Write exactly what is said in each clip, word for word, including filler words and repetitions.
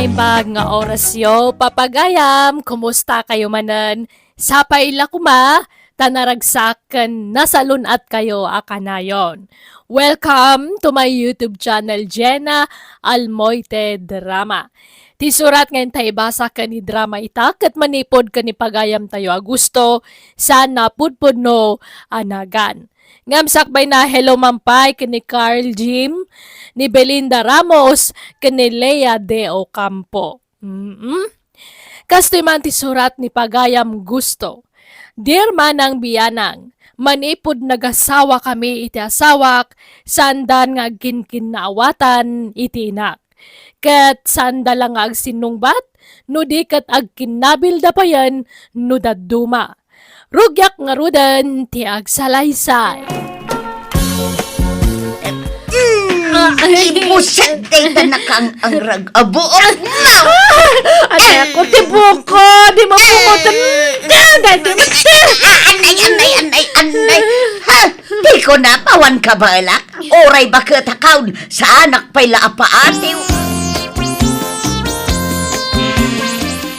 Imbag nga orasyo, papagayam, kumusta kayo manen? Sapay la koma, ta naragsak ken nasalun-at kayo a kanayon. Welcome to my YouTube channel, Jenna Almoite Drama. Ti surat nga inta ibasa ken idrama ita ket manipud ken ni pagayamtayo a gusto, saan napudpudno a nagan. Ngem sakbay na, hello man pay ken ni Carl Jim, ni Belinda Ramos, ken ni Lea de Ocampo. Mm-mm. Kastoy man ti surat ni pagayam gusto. Dear Manang Bianang, manipud nagasawa kami iti asawak, saandan nga agkinkinnaawatan iti inak. Ket saanda la nga agsinnungbat, no di ket agkinnabilda payen no dadduma. Rugiak ngaruden ti agsalaysay. Mm, ay, ibuset dayta nakang-angrag a buok na. Ay, ako ti buko, di mo buko. Daytoy, ah, anay, anay, anay, anay. Ha, di ko napawan kabalak. Uray baket a kaon, saanak pay la a paatiw.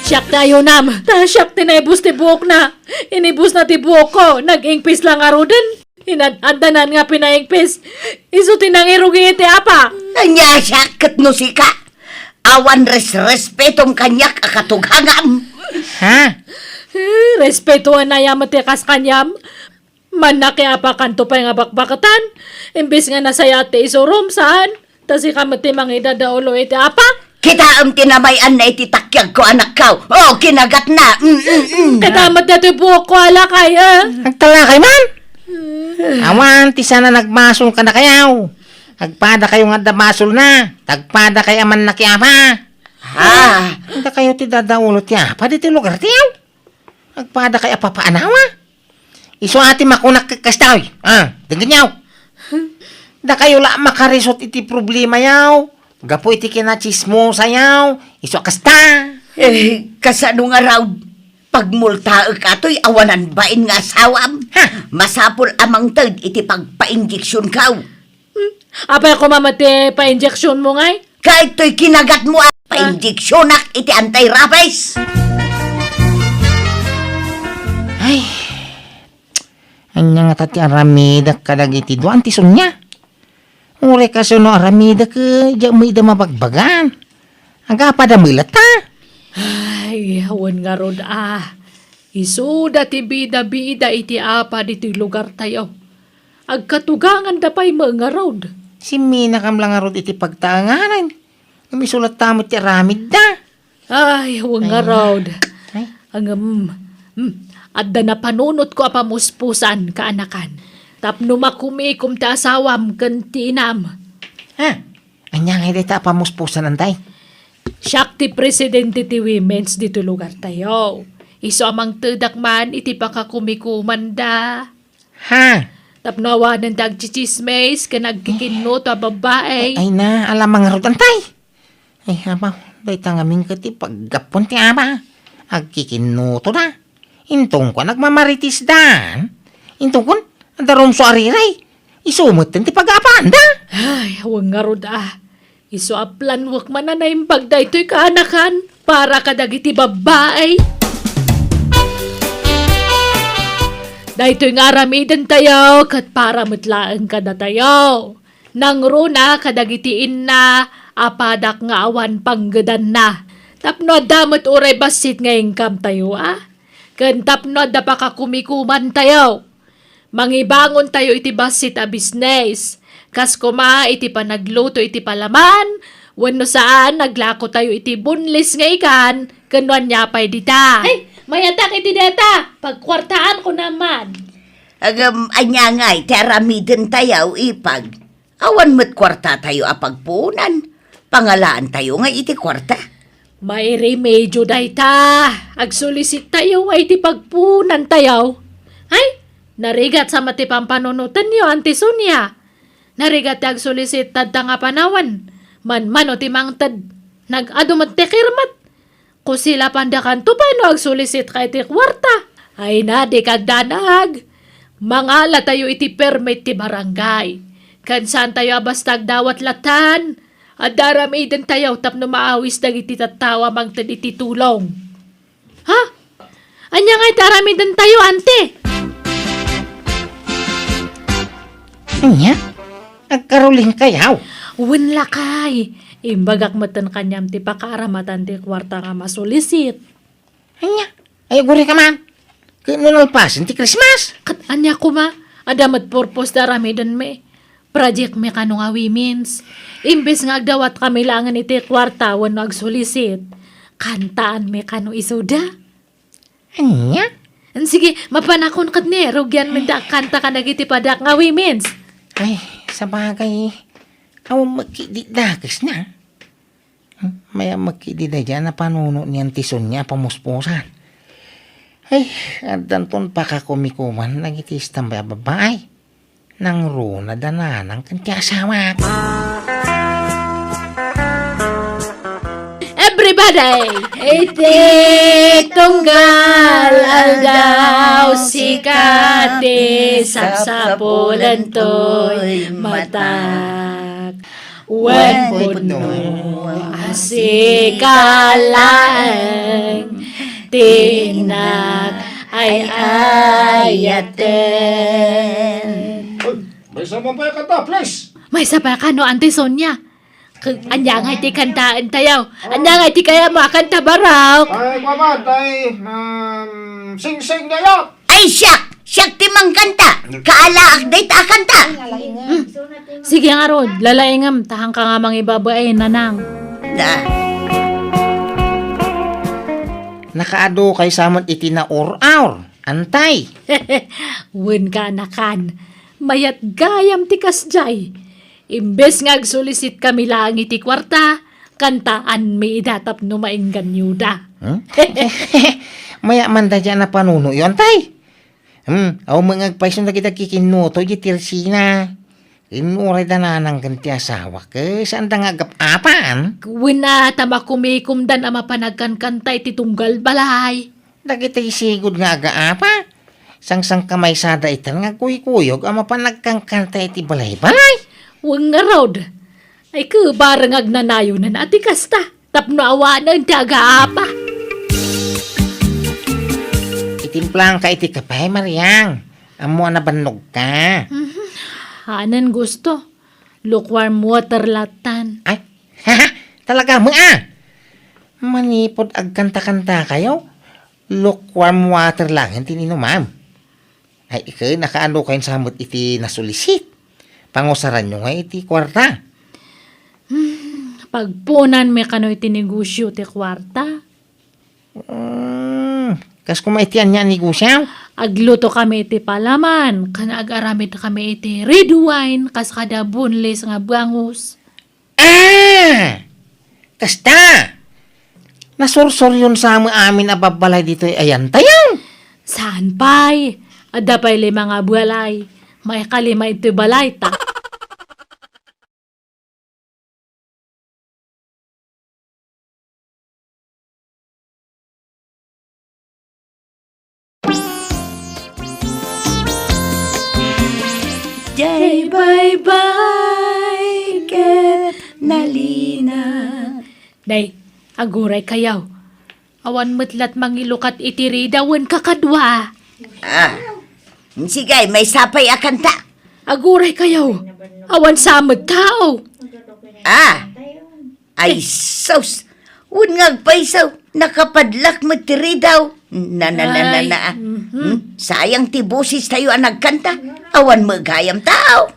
Siak ti ayunam, ta siak ti naibus ti buokna. Inibusna ti buokko, nag-ingpis la ngaruden. Inad-addanan nga pinaingpis, isu ti nangirugi iti apa. Ania siak ket no sika? Awan res-, respetom kaniak a katughangam. Ha? Eh, respetoan aya met ti kas kaniam. Mannakiapakanto pay nga bakbaketan, imbes nga nasayaat ti isurom, saan? Ta sika met ti mangidadaulo iti apa? Kitaem ti namay-anna iti takiagko, anakko. O, kinagatna. Mm, mm, mm. Kitaem met daytoy buokko a lakay, eh. Agtalakay man? Awan ti saan a nagmasol kadakayo. Agpadakayo nga adda basolna. Agpadakay a mannakiapa. Ah. Dakayo ti dadaulo ti apa ditoy lugartayo. Agpadakay a papaanawa. Isu a ti makunak ket kastoy. Ah, denggenyo. Dakayo la makarisot iti problemayo. Gapu iti kinatsismosayo. Isu a kasta. Eh, kasano ngarud? Pagmultaek atoy awanan bain nga asawam. Ha? Masapul a mangted iti pagpainjeksionko. Hmm? Apay koma met ti painjeksionmo ngay? Kaytoy kinagatmo a painjeksionak iti anti-rabies. Ay, ania ngata ti aramidek kadagiti dua ti Sonia? Uray kasano aramidek, eh, diak met ida mabagbagan. Agapada met latta. Ay, wen ngarud a. Isuda ti bida-bida iti apa ditoy lugartayo. Agkatuganganda pay met ngarud. Simminakam la ngarud iti pagtaenganen. Ngem isu latta met ti aramidda. Ay, wen ngarud. Ay. Ngem, hmm, adda napanunotko a pamuspusan, kaanakan. Tapno makumikom ti asawam ken ti inam. Ha? Ania ngay dayta a pamuspusan, antay? Siak ti presidente ti women's ditoy lugartayo. Isu a mangtedak man iti pakakumikomanda. Ha? Tapno awanen ti agtsitsismis ken agkikinnuto a babbai. Ay, ay na, ala man ngarud, antay. Ay, abaw, dayta ngamin ket ti paggapuan ti ama. Agkikinnuto da. Inton kuan, agmamarites dan. Inton kuan, adda rumso a riray. Isu metten ti pagapaanda. Ay, wen ngarud a. Isu a planwek man a naimbag daytoy kaanakan para kadagiti babbai. Daytoy nga aramidentayo ket para met laeng kadatayo. Nangruna kadagiti inna a padak nga awan panggedanna. Tapno adda met uray bassit nga income tayo, a? Ken tapno adda pakakumikumantayo. Mangibangontayo iti bassit a bisnes. Kas koma iti panagluto iti palaman, wenno saan, naglakotayo iti boneless nga ikan, ken no ania pay dita. Ay, mayatak iti deta. Pagkuartaanko naman. Agam, ania ngay ti aramidentayo, ipag? Awan met kuartatayo a pagpuonan. Pangalaantayo ngay iti kuarta. Mairemedio dayta. Agsolisittayo nga iti pagpuonantayo. Ay, narigat sa met ti pampanunotenyo, Auntie Sonia. Narigat ti agsolisitta adda nga panawen. Manmano ti mangted. Nag-adu met ti kirmet. Kusilapandakanto pay no agsolisit ka iti kuarta. Ay na, di kagdanag. Mangalatayo iti permit ti barangay. Ken saantayo a basta agdawat latan. Adda aramidentayo tapno maawis dagiti tattao a mangted iti tulong. Ha? Ania nga iti aramidentayo, anti? Ania? Agkaruling kayaw? Wen, lakay. Imbagak metten kaniam ti pakaaramatan ti kuarta nga masulisit. Ania? Ay, agurayka man. Ket no nalpasen ti Christmas? Ket ania koma, adda met purpose ti aramidenmi. Project mi kano nga women's. Imbes nga agdawatkami laengen iti kuarta wenno agsulisit, kantaanmi kano isuda. Ania? Sige, mapanakon ket ni, rugianmi ti agkanta kadagiti padak nga women's. Ay, sabagay, awan met ket dakesna. Hmm, mayat met ket daydiay a napanuno ni Auntie Sonia a pamuspusan. Ay, addanton pakakumikuman dagiti istambay a babbai. Nangruna da nanang ken ti asawak. Everybody! Iti tunggal aldaw, sika ti sapsapulentoy matak. Wen pudno a sika laeng ti innak ay ayaten. Uy, maysa man pay a kanta, please. Maysa pay a kano, Auntie Sonia? K-, ania nga iti kantaentayo? Ania nga iti kayatmo a kanta, Barok? Ay, kuaman, tay, um, singsing dayo. Ay, siak! Siak ti mangkanta! Kaalaak dayta a kanta! Hmm. Sige ngarud, lalaingem, ta haanka nga mangibabain, nanang. Da. Nakaadukay sa met iti naur-aur, antay? Wen, kaanakan. Mayat gayam ti kasdiay. Imbes nga agsulisitkami laeng iti kuarta, kantaanmi ida tapno maingganyoda. Hmm? Mayat man daydiay a napanunoyo, antay? Hmm, awan met nga agpayso dagiti kikinnuto iti tersina. Ket uray da nanang ken ti asawak, ket saanda nga agap-apan? Wen a, ta makumikomdan a mapan agkankanta iti tunggal balay. Dagiti sigud nga agaapa, sangsangkamaysada ita nga agkuykuyog a mapan agkankanta iti balay-balay. Wen ngarud, ay kebareng agnanayonan a ti kasta. Tapno awanen ti agaapa. Itimplaanka iti kape, Mariang. Ammo a nabannogka. Mhm. Hanen gusto. Lukewarm water lattan. Ay, talaga met a. Manipud agkanta-kantakayo, lukewarm water laeng ti inumam. Ay, ket nakaano kayon sa met iti nasulisit? Pangusaranyo nga iti kuarta. Hmm, pagpunanmi kano iti negosyo ti kuarta. Hmm, kas koma iti ania a negosyo? Aglutokami iti palaman, ken agaramidkami iti red wine, kas kada boneless nga bangus. Ah! Kasta! Nasursuryon sa met amin a babbalay ditoy ayantayo? Saan pay? Adda pay lima nga balay. Maikalima itoy balayta. Jay baybay ket nalina. Nay, aguray kayaw. Awan met lat mangilukat iti rida wen kakadua. Ah, sige, maysa pay a kanta. Aguray kayaw. Awan sa met tao. Ah, Ay, sus! Wen nga agpayso, nakapadlak met ti ridaw. Na, na, na, na, Ay, na. Mhm. Hmm? Sayang ti boses tayo a nagkanta. Awan met gayam tao.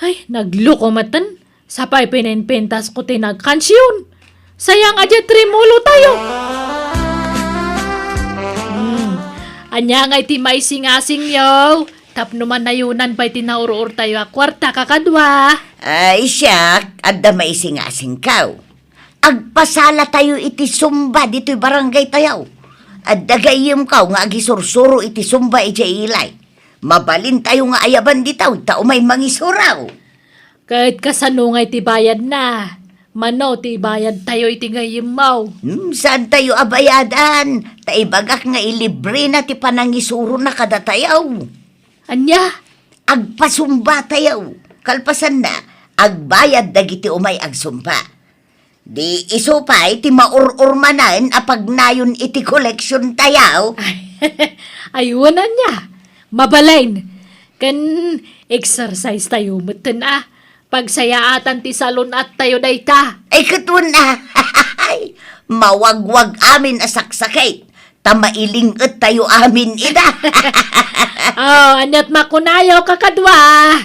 Ay, nagloko metten. Sapay pininpintas ko ti nagkansion. Sayang a diay trimulo tayo. Hmm. Ania nga iti maisingasing yo? Tapno manayonan pay ti naur-urtayo a kuarta, kakadua. Ay, siak, adda maisingasingkaw. Agpasalatayo iti Zumba ditoy barangaytayo. Adda gayyemkaw nga agisursuro iti Zumba idiay ilay. Mabalintayo nga ayaban ditoy ta umay mangisuro. Ket kasano nga iti bayadna? Mano ti ibayadtayo iti gayyemmo? Hmm, saantayo a bayadan, ta ibagak nga ilibrena ti panangisurona kadatayo. Ania? Agpasumbatayo. Kalpasanna, agbayad dagiti umay agsumpa. Di isu pay ti maur-ur manen a pagnayon iti koleksiontayo. Ay, wen ania. Mabalin. Ken exercise tayo metten a. Pagsayaatan ti salun-attayo dayta. Ay, ket wen a. Mawagwag amin a saksakit. Ta mailing-ettayo amin ida. Oh, aniat makunayo, kakadua?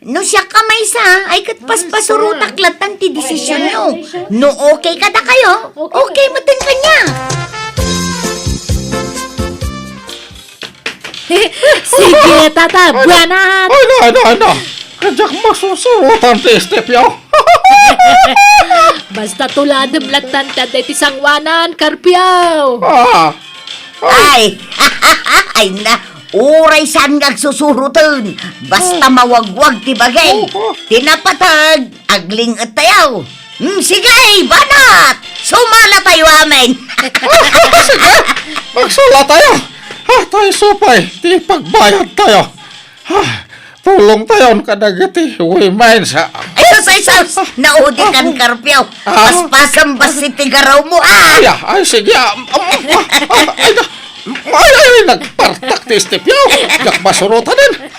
No siak a maysa, ay ket paspasurotak lattan ti desisionyo. No okay kadakayo, okay metten kaniak. Sige, tata, buanat. Ay, na, na, na. Kadiak masusurotan ti stepyo. Basta tuladem lattan ti adda iti sanguanan, Karpio. Ah. Ay. Ay, ay na, uray saan nga agsusuroten. Basta mawagwag ti bagay. Ti napateg, agling-ettayo. Hmm, sige, banat! Sumalatayo amin! Sige, magsalatayo. Ha, tayo supay, ti pagbayadtayo. Ha, tulongtayon kadagiti women sa... Ay, sus, ay, sus! Naudikan, Karpio. Ah. Paspasam basta ti garaw mo, ah! Ay, ah, ay, sige, ah, um, ah, ah, ay, na, ay, ay, ay, nagpartak ti stepyo. Diak masurotanen.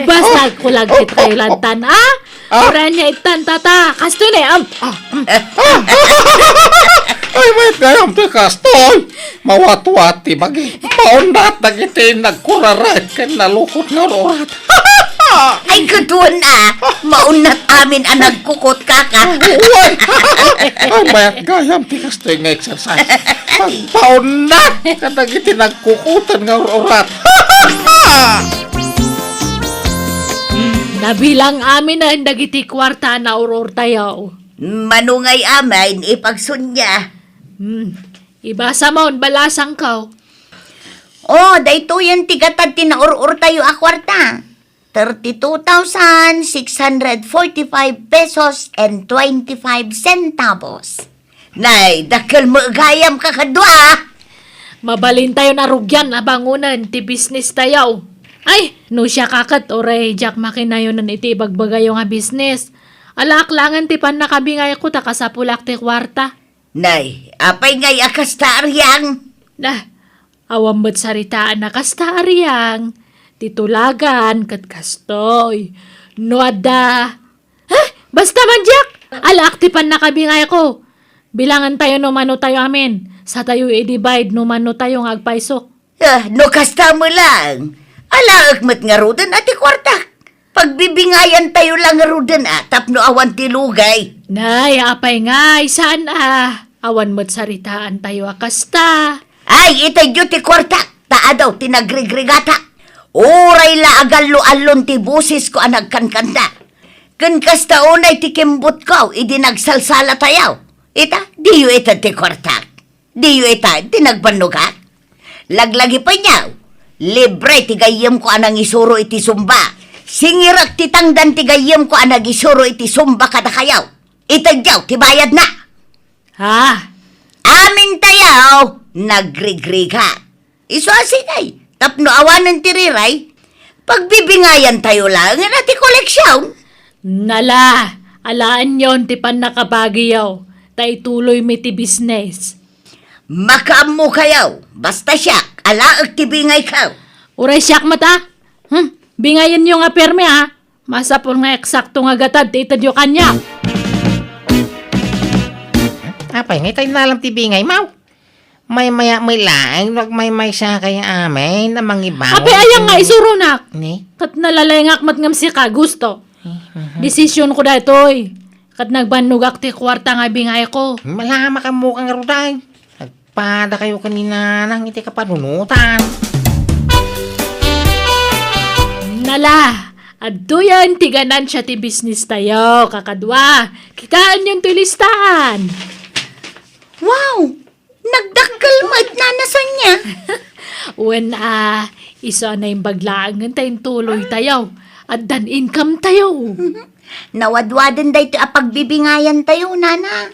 Basta agkulag ti lattan, ah? Ah? Uray ania ittan, tata. Kastoy ne, am. Ah, ah, ah. Ay, mayat gayam ti kastoy. Mawatwat ti bagi. Maunnat dagiti nagkurarat ken nalukot nga ur-urat. Ay, ket wen a. Maunnat amin a nagkukot, kaka. Uy! Ay, mayat gayam ti kastoy nga exercise. Pagpaunnat kadagiti nagkukoten nga ur-urat. Nabilang aminen dagiti kuarta a naur-urtayo. Mano ngay amin ipagsunia? Hmm. Ibasa mo, balasangko. Oh, daytoyen ti gatad ti naur-urtayo a kuarta. Thirty-two thousand six hundred forty-five pesos and twenty-five centavos. Nay, dakkel met gayam, kakadua. Mabalintayon a rugian a bangonen ti business tayo. Ay, no siak a ket, uray diak makinayonen iti ibagbagayo nga business. Alaak laengen ti pannakabingayko ta kasapulak ti kuarta. Nay, apay ngay a kasta, Ariang? Nah, awan met saritaan a kasta, Ariang. Ti tulagan ket kastoy. No adda, ha? Basta man diak! Alaak ti pannakabingayko. Bilangentayo no mano tayo amin. Satayo i-divide no mano tayo nga agpayso. Ah, no kasta met laeng, alaek met ngaruden a ti kuartak. Pagbibingayantayo la ngaruden a tapno awan ti lugay. Nay, apay ngay, saan a? Awan met saritaantayo a kasta. Ay, itedyo ti kuartak, ta adu ti nagrigrigatak. Uray la agallo-allon ti bosesko a nagkankanta. Ken kasta unay ti kimbutko idi nagsalsalatayo. Ita, diyo ited ti kuartak. Diyo ita ti nagbannogak? Laglagi pay niaw, libre ti gayyemko a nangisuro iti Zumba. Singirek ti tangdan ti gayyemko a nagisuro iti Zumba kadakayo. Itedyo ti bayadna. Ha? Amintayo, nagrigrigat. Isu a sige, tapno awanen ti riray, pagbibingayantayo laengen a ti koleksion. Nala, alaenyon ti pannakabagiyo, ta ituloymi ti business. Makaammokayo, basta siak, alaek ti bingayko. Uray siak met a? Hmm, bingayenyo nga permi a. Masapul nga eksakto nga gatad ti itedyo kaniak. Apay, nga ita innalam ti bingay, maw? Maymaya met laeng no agmaymaysa kayo amin a mangibaon. Apay, aya nga isuronak? Ni? Ket nalalengak met ngem sika, gusto. Eh, mhm. Desisionko daytoy. Ket nagbannogak ti kuarta nga bingayko. Malamak ammo ka nga ruday. Nagpada kayo kanina nang iti kapanunutan. Nala, adtoyen ti ganansia ti business tayo, kakadua. Kitaenyon ti listahan. Wow! Nagdakkel met, Nana Sonia. Wen a, isu a naimbag laengen ta intuloy tayo. Addan income tayo. Nawadwaden daytoy a pagbibingayan tayo, Nana.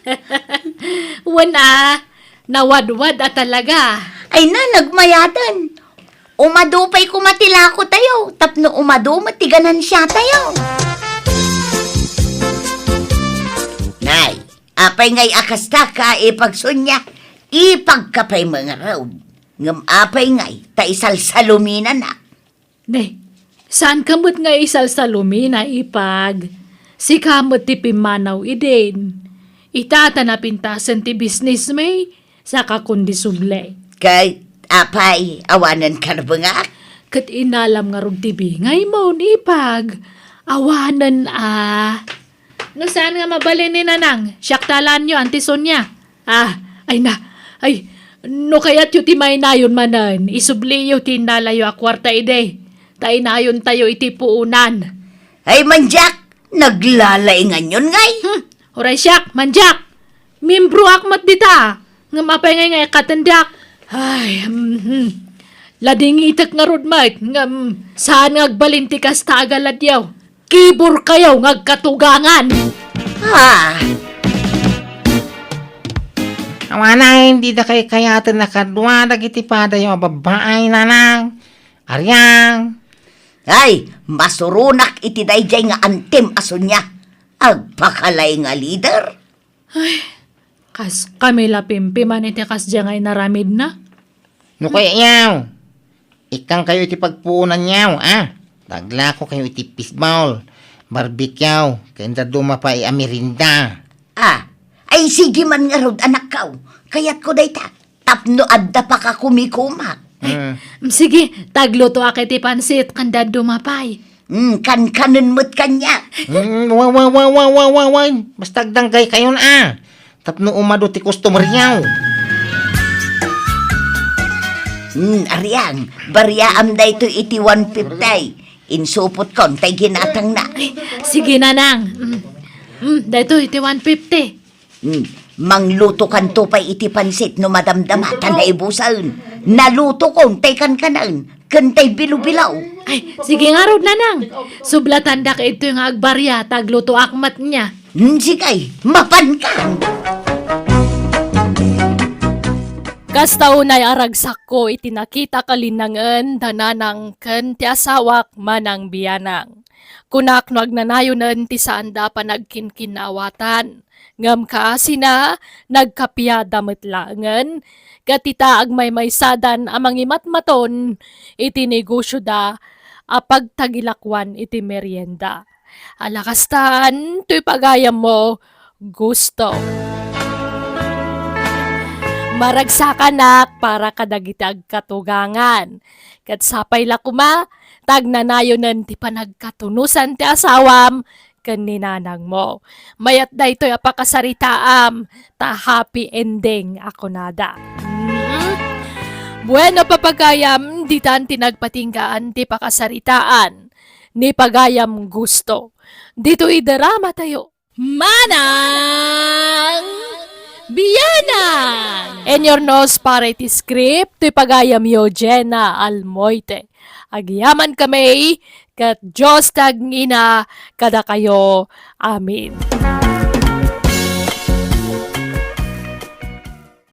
Wen a, nawadwad a talaga. Ay na, nagmayaten. Umadu pay koma ti lako tayo, tapno umadu met ti ganansia tayo. pay ngay a kasta ka, Ipag Sonia, ipagka pay mangarud. Ngem apay ngay, ta isalsaluminanak. Ne, saanka met nga isalsalumina, Ipag. Sika met ti pimmanaw idin. Ita ta napintasen ti bisnismi, saka kundi subli. Kay, apay, awanen karbengak? Ket inalam ngarud ti bingaymo, Ipag. Awanen a. No saan nga mabalin ni Nanang, siak ta alaenyo, Auntie Sonia. Ah, ay na. Ay, no kayatyo ti mainayon manen, isubliyo ti innalayo a kuarta idi. Ta inayontayo iti puonan. Ay, mandiak, naglalainganyon ngay. Hmm, uray siak, mandiak. Miembroak met dita. Ngem apay ngay nga ikkatendak? Ay, mhm. Ladingitek ngarud met, ngem saan nga agbalin ti kasta a galadyo. Kiborkayo nga agkatugangan. Ah. Awanen, dida kaykayaten a kadua dagiti padayo a babbai, Nanang. Ariang. Ay, masuronak iti daydiay nga antim a Sonia. Agpakalay nga leader. Ay, kas kami la pimpiman iti kasdiay nga inaramidna. No kayatyo, ikkankayo iti pagpuonanyo, a? Ta aglakokayo iti fishball, barbecue, ken dadduma pay a merienda. Ah, ay sige man ngarud, anakko. Kayatko dayta. Tapno adda pakakumikumak. Mm. Mm, sige, ta aglutoak iti pansit, ken dadduma pay. Mm, kankanen met kaniak. Mm, wa, wa, wa. Basta agdanggaykayon, a. Tapno umadu ti customeryo. Mm, Ariang, bariaam daytoy iti one fifty. Insupotkon tay ginatangna. Ay, sige, Nanang. Mm. Mm, daytoy iti one fifty. Mm, manglutokanto pay iti pansit no madamdama ta naibusen. Nalutokon tay kankanen ken tay bilo-bilo. Ay, sige ngarud, Nanang. Sublatandak idtoy nga agbaria ta aglutoak met nia. Mm, sige, mapanka. Kasta unay a ragsakko iti nakitak a linnangen da Nanang ken ti asawak, Manang Bianang. Kunak no agnanayonen ti saanda a panagkinkinnaawatan. Ngem kaasina, nagkapiada met laengen, ket ita agmaymaysadan a mangimatmaton iti negosioda a pagtagilakuan iti merienda. Ala kastan, toy pagayammo, Gusto. Maragsakanak para kadagiti agkatugangan. Ket sapay la koma, ta agnanayonen ti panagkatunosan ti asawam ken ni nanangmo. Mayat daytoy a pakasaritaam, ta happy ending a kunada. Hmm? Bueno, papagayam, ditan ti nagpatinggaan ti pakasaritaan ni pagayam Gusto. Ditoy drama tayo. Manang Bianang! Inyurnos para iti script, ti pagayamyo, Jenna Almoite. Agyaman kami, ket Dios ti agngina kadakayo. Amen.